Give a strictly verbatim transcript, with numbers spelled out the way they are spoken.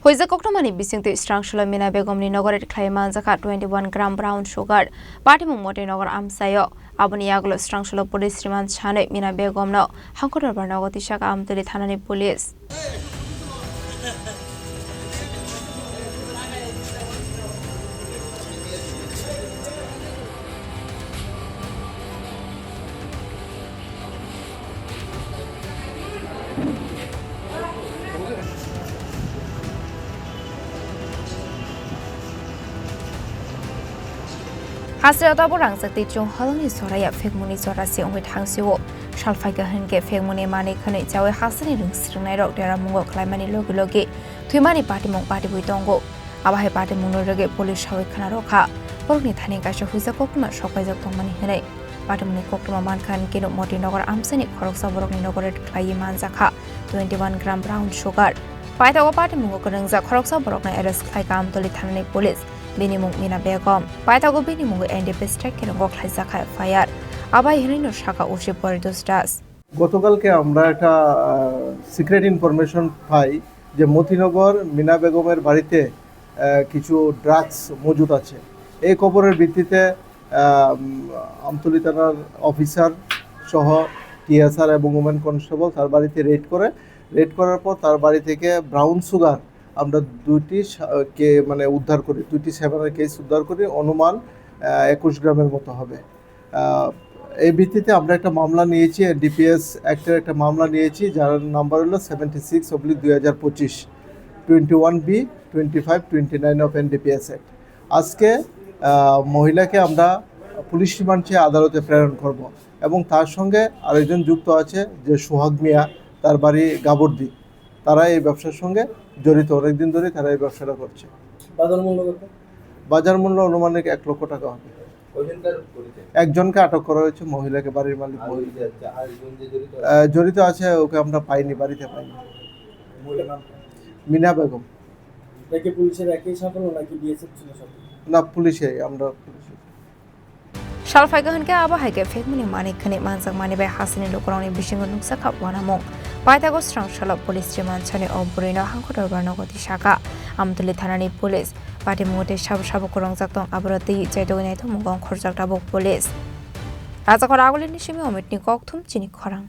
Huijak koktwmani bisingtwi Srangsolo Mina Begomni nogo raid khlai manjakha twenty one gram brown sugar, patimung Motinogar amchaio. Aboni yagulo Srangsolo police remand sanwi Mina Begomno Hangkor Dorbar nogo tisakha Amtwli thanani police. Hasreo tabuk rangchak tei chwng holongni joraya phekmungni jora se wngwi thangsio. Sal phaikha hinkhe phekmungni manwi khwnwi chawi hasreni rwng swrwngnairok deramungo khlaimani logi logi thwimani patimung patibwi tongo. Abo hai patimungno rwgwi police sawi khna rwkha. Borokni thani kaisa huijak koktwma sokpaijak tongmani hwnwi. Patimungni koktwma mankha hinkhe Motinogar amchaini khoroksa borokni nogo raid khlaiwi manjakha twenty one gram brown sugar. Paithago patimungo kwrwngjak khoroksa borokno arrest khlaikha Amtwli thanani police. Bini mung Mina Begom. Paithago bini mungo N D P S track khe rongo khlaijakha F I R. Abai hwnwino sakha O C Poritos Das. গতকালকে আমরা একটা, আহ, secret information পাই যে মতিনগর মিনা বেগমের বাড়িতে, আহ, কিছু ড্রাগস মজুদ আছে। এই খবরের ভিত্তিতে, আহ, উম, আমতলী থানার অফিসার সহ টিএসআর এবং উমেন কনস্টেবল তার বাড়িতে রেড করে। রেড করার পর তার বাড়ি থেকে ব্রাউন সুগার আমরা দুইটি সা-, কে-, মানে উদ্ধার করি, দুইটি সেভেনের কেস উদ্ধার করি, অনুমান, আহ, একুশ গ্রামের মতো হবে। আহ, এই ভিত্তিতে আমরা একটা মামলা নিয়েছি, এনডিপিএস অ্যাক্টের একটা মামলা নিয়েছি, যার নাম্বার হলো সেভেন্টি সিক্স অবলিক দুই হাজার পঁচিশ, twenty one B, twenty five, twenty nine of NDPS act. আজকে, আহ, মহিলাকে আমরা পুলিশ রিমান্ড চেয়ে আদালতে প্রেরণ করব এবং তার সঙ্গে আরেকজন যুক্ত আছে যে সোহাগ মিয়া, তার বাড়ি গাবর্দি। তারা এই ব্যবসার সঙ্গে জড়িত, অনেকদিন ধরে তারা এই ব্যবসাটা করছে। বাজার মূল্য কত? বাজার মূল্য আনুমানিক এক লক্ষ টাকা হবে। কয়জনকার পরিচয়? একজনকে আটক করা হয়েছে, মহিলাকে, বাড়ির মালিক আর ওই মহিলা। যে, আর একজন যে জড়িত আছে? আহ, জড়িত আছে, ওকে আমরা পাইনি, বাড়িতে পাইনি। মহিলার নাম কি? মিনা বেগম। এটা কি পুলিশের একই সাফল্য নাকি বিএসএফ ছিল সাথে? না, পুলিশে, আমরা পুলিশে। Sal phaikha hinkhe abo hai khe phekmani manwi khwnwi manjakmani bai hasini lukurokni bisingo nukjakha uanamung. Paithago Srangsolo police remand sanwi o bwrwino Hangkor Dorbar nogo tisakha Amtwli thanani police. Patimungo tei sabo sabo kwrwngjak tong, aborok twi chaitogwi naithokmungo ongkhorjak tabuk police. Rajakhor Agulini simi Omitni kokthum chini khorang.